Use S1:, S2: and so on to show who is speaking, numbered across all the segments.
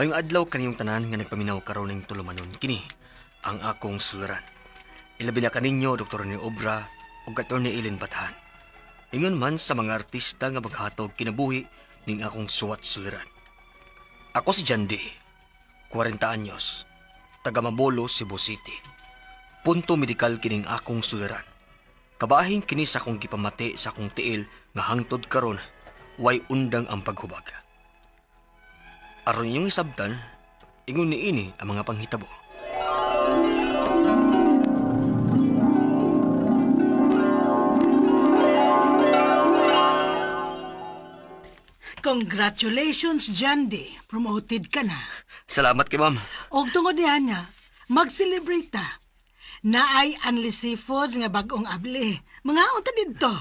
S1: Mayong adlaw kaniyong tanan nga nagpaminaw karon ning tulumanon kini ang akong suluran. Ilabi na kaninyo Dr. ni Obra ug Attorney Ellen Bathan. Ingon man sa mga artista nga maghatog kinabuhi ning akong suwat suliran. Ako si Jandy, 40 anyos, taga Mabolo, Cebu City. Punto medikal kining akong suliran. Kabahin kini sa akong gipamati sa akong tiil nga hangtod karon way undang ang paghubag. Aron inyong isabtan, ingon niini ang mga panghitabo.
S2: Congratulations, Jandy. Promoted ka na.
S1: Salamat kay ma'am.
S2: Og tungod niya nga, mag-celebrate ta. Naay Anli Seafoods nga bagong abli. Mga unta didto.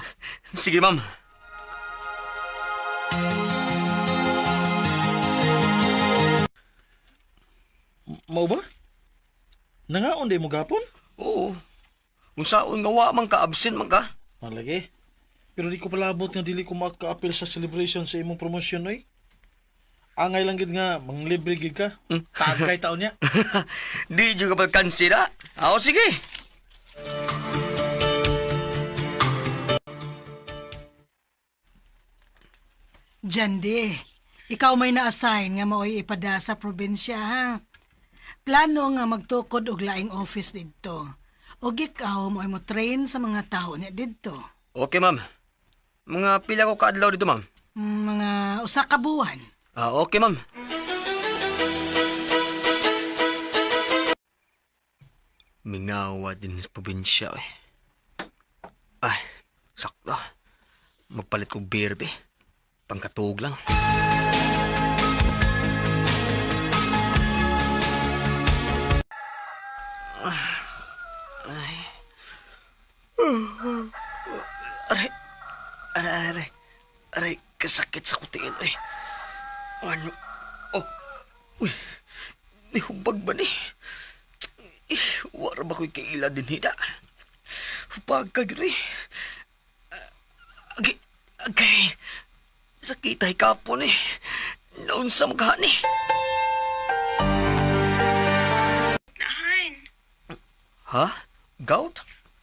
S1: Sige ma'am.
S3: Mao ba? Nangaon di mo gapon?
S1: Oo. Unsaon nga wa man ka absent man ka?
S3: Malagi. Pero di ko palabot nga dili ko makaapil sa celebration sa imong promosyon oy. Angay lang gid nga manglibre gid ka. Tagay taon niya.
S1: Di juga pagkansira. Ako sige.
S2: Jandy, ikaw may na-assign nga maoy ipada sa probinsya, ha? Plano nga magtukod og laing office didto. Og ikaw mo'y mo train sa mga tao niya didto.
S1: Okay ma'am. Mga pila ko kaadlaw dito ma'am.
S2: Mga usa ka buwan.
S1: Ah, okay ma'am. Mingawa din sa probinsya eh. Ay, sakto. Magpalit kog beer be. Pangkatuog lang. Ay. Aray. Aray, aray. Aray, kasakit sa kutiil eh. Ano? Oh. Uy. Nihubag ba ni? Eh, wara ba ko'y kaila din hida? Hubag ka gyud eh. Agay, agay. Sakit ay kapon eh. Naunsa maghani.
S4: Nahan.
S1: Ha? Gout?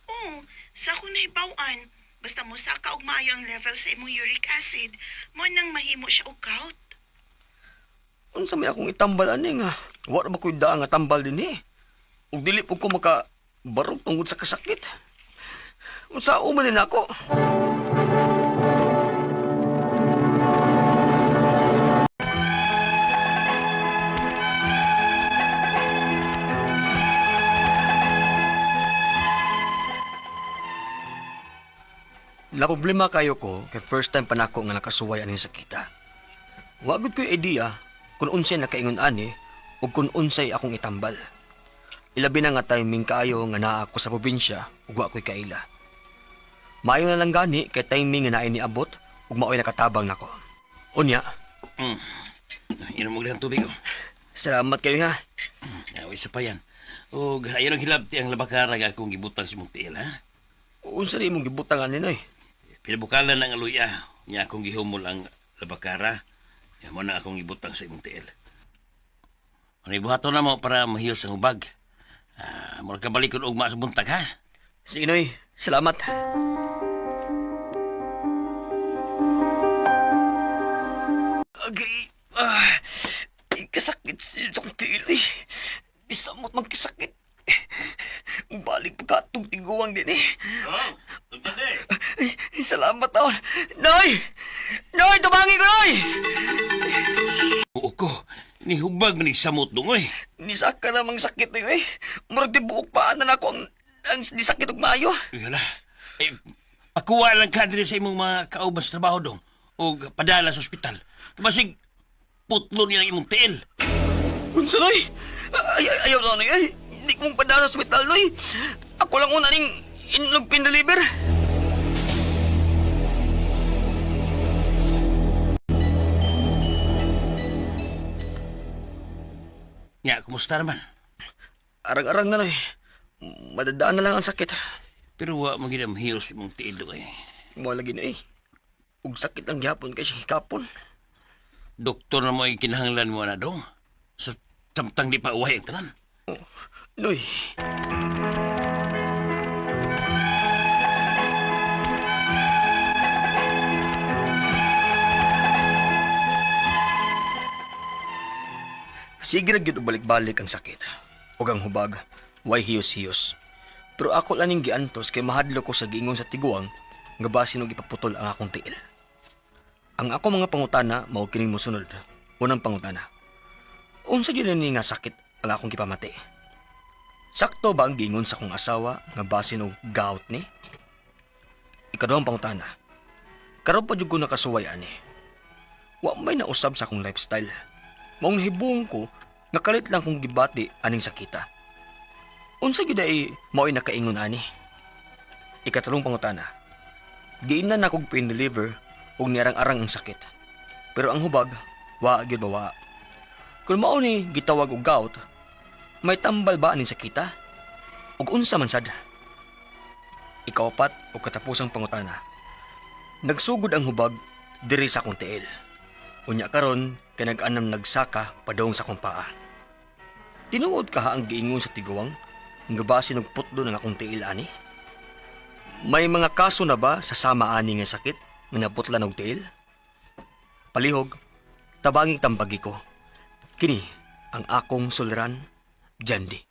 S4: Oo, sa akong nahibaw-an, basta mo saka og maayo ang level sa imong uric acid, mo nang mahimo siya og gout.
S1: Unsa may akong itambal ani nga? Wara ba ko'y daan nga tambal din eh. Ug dili po ko maka barog tungod sa kasakit. Unsa man din ako? Na problema kayo ko kay first time pa nako nga nakasuway aning sakita. Wa gud ko'y idea kung unsay nakaingon ani ug kung unsay akong itambal. Ilabi na nga timing kaayo nga naa ako sa probinsya ug wa ko'y kaila. Maayo na lang gani kay timing nga naay niabot ug mao'y nakatabang nako. Unya,
S5: Inom mo lang tubig. Oh.
S1: salamat kayo ha.
S5: Aw, isa pa yan. O, ayaw lang hilabti ang labakara nga akong gibutang si mong tiil, ha?
S1: Unsa ni imong gibutang ani noy?
S5: Pinabukalan ang aluya. Niya akong gihumol ang labakara. Ya mo na akong ibutang sa imong tiil. Ano ibuhaton na mo para mahiyos ang hubag? Ah, mura ka balikon ugma sa buntag, ha?
S1: Sige noy, salamat. Agay, ah, ikasakit sa akong tiil eh. Isamot man kasakit. Balik pa katong tiguang din eh.
S5: Oh,
S1: Ay, salamat taon. Noy! Noy, tumangi ko, Noy!
S5: Oo ko, nihubag man samot dong, oy.
S1: Nisaka namang sakit na yun eh. Murag di buok pa na ako ang di sakit og maayo.
S5: Uy, hala. Eh, pakuha lang ka diri sa imong mga kauban sa trabaho dong. O padala sa ospital. Basig, putlo niya ang imong tiil.
S1: Unsa, Noy? Ay, ay, ayaw na, Noy. Ay, di kong padala sa ospital, Noy. Ako lang una ning inog pinaliber.
S5: Nya, kumusta naman?
S1: Arang-arang na, Noy. Madadaan na lang ang sakit.
S5: Pero wa man gid ang mahiyos imong tiil dong, eh.
S1: Wala gina eh. Ug sakit lang gyapon kay siya hikapon.
S5: Doktor na mo ay kinahanglan mo na dong. Sa tamtang di pa uway ang tanan.
S1: Noy. Sige ra gyud og balik-balik ang sakit. Ug ang hubag, way hiyos-hiyos. Pero ako lang ning giantos kay mahadlok ko sa giingon sa tiguang nga basin og ipaputol ang akong tiil. Ang ako mga pangutana mao kining mosunod. Unang pangutana. Unsa gyud ni nga sakit ang akong gipamati? Sakto ba ang giingon sa akong asawa nga basin og gout ni? Ikaduhang pangutana. Karon pa jud ko nakasuway ani. Wa may nausab sa akong lifestyle. Maong nahibong ko, nakalit lang kong gibati aning sakita. Unsa gyud ay mao'y nakaingon ani? Ikatlong pangutana. Giinan na kog pain reliever ug niarang-arang ang sakit. Pero ang hubag, wa gyud mawa. Kung mao ni gitawag og gout, may tambal ba aning sakita? Ug unsa man sad? Ikaapat o katapusang pangutana. Nagsugod ang hubag diri sa akong tiil. Unya karon kay nag-anam nagsaka padung sa akong paa. Tinuod kaha ang giingon sa tiguang nga basin og putlo ng akong tiil ani? May mga kaso na ba sa sama ani nga sakit nga naputlan og tiil? Palihog, tabangi tambagi ko. Kini ang akong suliran, Jandi.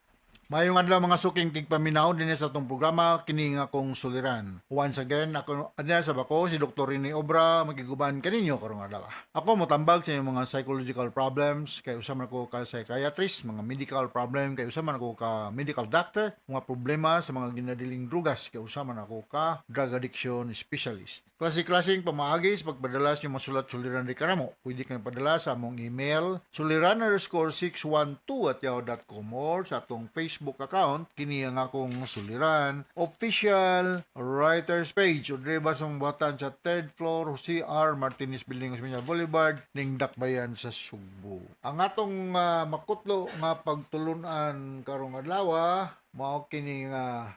S6: Mayong adlaw mga suking tigpaminaw dinhi sa atong programa kini nga akong suliran. Once again, ako adya sa bako si Dr. Rene Obra magiguban kaninyo karong adlaw. Ako motambag sa inyong mga psychological problems kay usa man ako ka psychiatrist, mga medical problem kay usa man ako ka medical doctor, mga problema sa mga ginadiling drugas kay usa man ako ka drug addiction specialist. Klase-klaseng pamaagi sa pagpadala sa inyong mga sulat suliran di kanamo. Pwede kang padala sa among email suliran_612@yahoo.com or sa atong Facebook account kini ang akong suliran official writers page o dire ba sa buhatan sa third floor CR Martinez Building, Osmeña Boulevard, ning Dakbayan sa Sugbo. Ang atong makutlo nga pagtulunan karong adlaw mao kini nga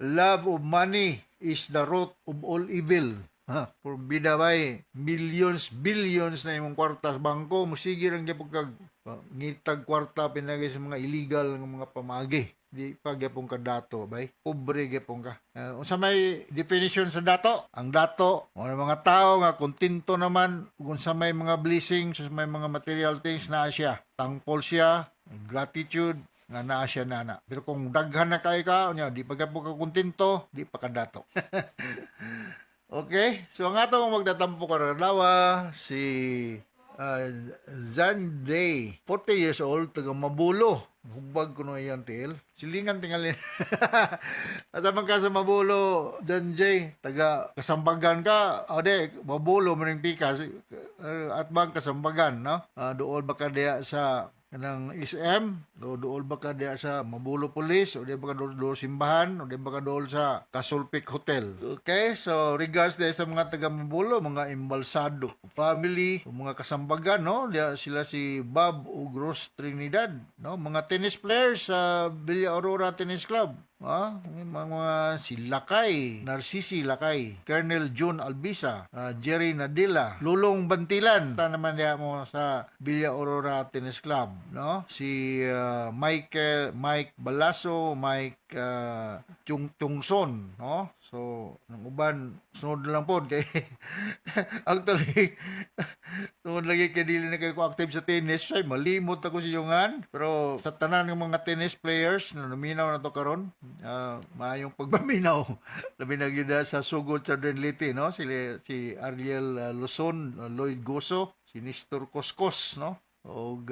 S6: love of money is the root of all evil. Ha, bida bay, millions, billions na imong kwarta sa bangko, musige lang gyapon kag ngitag kwarta pinagi sa mga illegal nga mga pamagi. Di pa gyapon ka dato, bay. Pobre gyapon ka. Unsa may definition sa dato? Ang dato, mga mga tao nga kontento naman kung sa may mga blessings, sa may mga material things naa siya. Thankful siya, gratitude, nga naa siya nana. Pero kung daghan na kay ka, unya, di pa gyapon ka kontento, di pa ka dato. Okay, so ang atong magtatampo karon adlaw si Zande, 40 years old, taga Mabulo. Hubag ko no iyang tiil. Silingan tingalin. Asa man ka sa Mabulo, Zanjay? Taga Kasambagan ka? O di, Mabulo man yung pikas. At bang Kasambagan, no? Dool ba ka diya sa kanang SM, o dool ba ka diya sa Mabulo Police, o di ba ka dool, dool simbahan, o di ba ka dool sa Kasulpik Hotel. Okay, so regards diya sa mga taga Mabulo, mga embalsado family, o mga kasambagan, no? Diya sila si Bob Ugros Trinidad, no? Mga tennis players sa Villa Aurora Tennis Club. Ah, mga si Lakay, Narcisi Lakay, Colonel June Albisa, Jerry Nadila, Lulong Bantilan, ta naman diya mo sa Villa Aurora Tennis Club, no? Si Michael Mike Balaso, Mike Chung Tungson, no? So, nang uban, sunod na lang po kay actually tungod lagi kay dili na kayo ko active sa tennis, ay malimot ako sa iyongan. Pero sa tanan ng mga tennis players na naminaw na to karon, maayong pagpaminaw. Labi na gyud sa Sugod sa Leyte, no? Si Ariel Luzon, Lloyd Goso, si Nestor Coscos, no? Og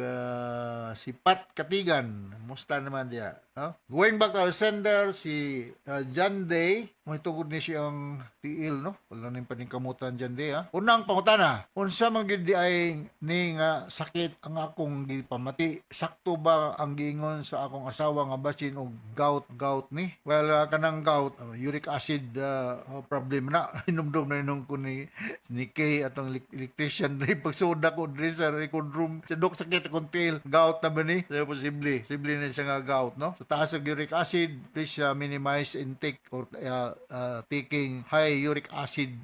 S6: si Pat Katigan, musta naman diya, no? Going back to our sender, si John Day, may tugod ni siyang tiil, no? Wala ning paningkamutan John Day, ha? Unang pangutana, unsa man gyud di ay ni nga sakit ang akong gipamati? Sakto ba ang giingon sa akong asawa nga basin og gout gout ni? Well, kanang gout, uric acid problem na. Hinumdum na nung ko ni Kay atong electrician rin pagsuda ko diri sa record room. Siya Dok, sakit akong tiil. Gout na ba ni? So, posible. Posible na siya nga gout, no? So, taas og uric acid, please minimize intake or taking high uric acid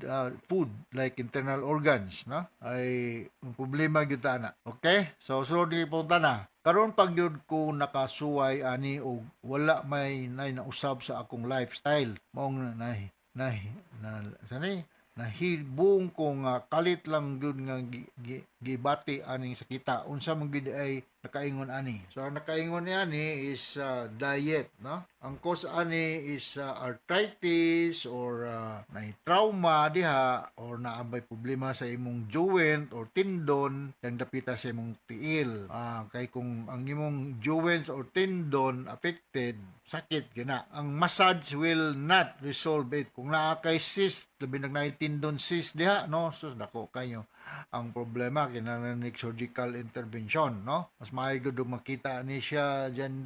S6: food like internal organs, no? Ay, ang problema gyud ta na. Okay? So, sunod ni punta na. Karon pag gyud ko nakasuway ani og wala may nay nausab sa akong lifestyle. Maong na na na sani nahibong ko nga kalit lang gyud nga gibati aning sakita. Unsa man gyud ay nakaingon ani? So ang nakaingon ni ani is diet, no? Ang cause ani is arthritis or nay trauma diha or naa bay problema sa imong joint or tendon yang dapita sa imong tiil. Kay kung ang imong joints or tendon affected, sakit gina. Ang massage will not resolve it. Kung naa kay cyst, labi nag naay tendon cyst diha, no? So dako kayo ang problema, kinahanglan ni surgical intervention, no? Mas maayo gud makita ni siya dyan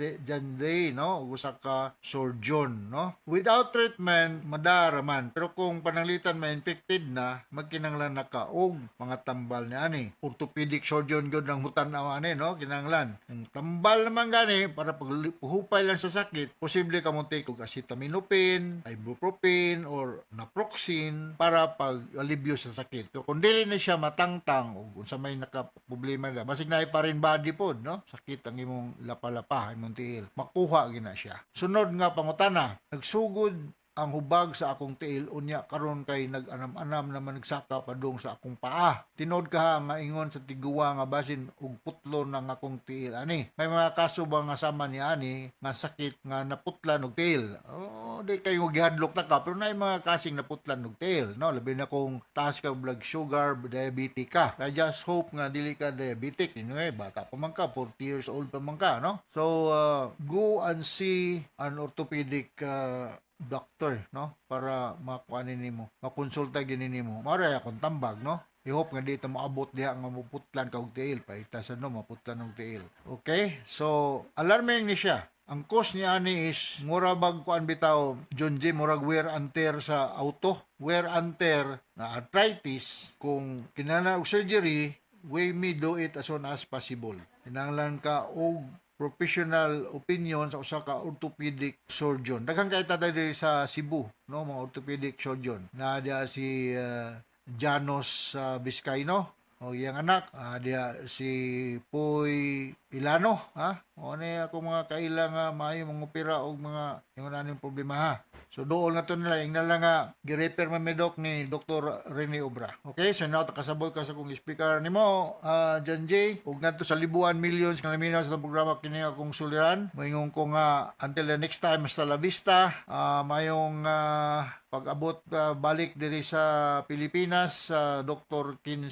S6: day, no, ug usa ka surgeon, no? Without treatment, madara man, pero kung pananglitan ma-infected na, magkinahanglan na ka og mga tambal ni ani. Orthopedic surgeon gud ang mutan-aw ani, no? Kinahanglan ang tambal naman gani para paghupay lang sa sakit. Posible ka mo take og acetaminophen, ibuprofen or naproxen para pag alibyo sa sakit. So kung dili na siya matangtang og unsa may naka problema na, basig naay pa rin body pod, no? Sakit ang imong lapa-lapa, imong tiil, makuha gina siya. Sunod nga pangutana: nagsugod ang hubag sa akong tiil, unya karon kay nag-anam-anam naman, nagsaka padung sa akong paa. Tinuod kaha nga ingon sa tiguwa nga basin og putlo ng akong tiil ani? May mga kaso ba nga sama ni ani nga sakit nga naputlan og tiil? Oh, di kayo gihadlok ta ka, pero naay mga kasing naputlan og tiil, no? Labi na kung taas ka blood sugar, diabetic ka. I just hope nga dili ka diabetic. Anyway, bata pa man ka, 40 years old pa man ka, no? So go and see an orthopedic doctor, no? Para makuha nimo, makonsulta gini nimo. Mao ra akong tambag, no? I hope nga dito maabot diha nga maputlan ka og tiil pa itasan, no? Maputlan og tiil. Okay, so alarming ni siya. Ang cause niya ani is mura bag kuan bitaw, John J, murag wear and tear sa auto, wear and tear na arthritis. Kung kinahanglan og surgery, we may do it as soon as possible. Kinahanglan ka og professional opinion sa usa ka orthopedic surgeon. Daghan kay tatay diri sa Cebu, no, mga orthopedic surgeon. Na diya si Janos Vizcaino o iyang anak, diya si Poy Ilano, ha? O ni ako mga kaila nga maayo mangopera og mga ingon aning problema, ha. So dool na to nila, ingnan lang nga gi-refer man mi, Dok, ni Dr. Rene Obra. Okay, so now kasabot ka sa kong speaker nimo, John J. Ug ngadto sa libuan millions nga naminaw sa atong programa, kini akong suliran. Moingon ko nga until the next time, hasta la vista. Mayong pag-abot balik diri sa Pilipinas sa Dr. Kin.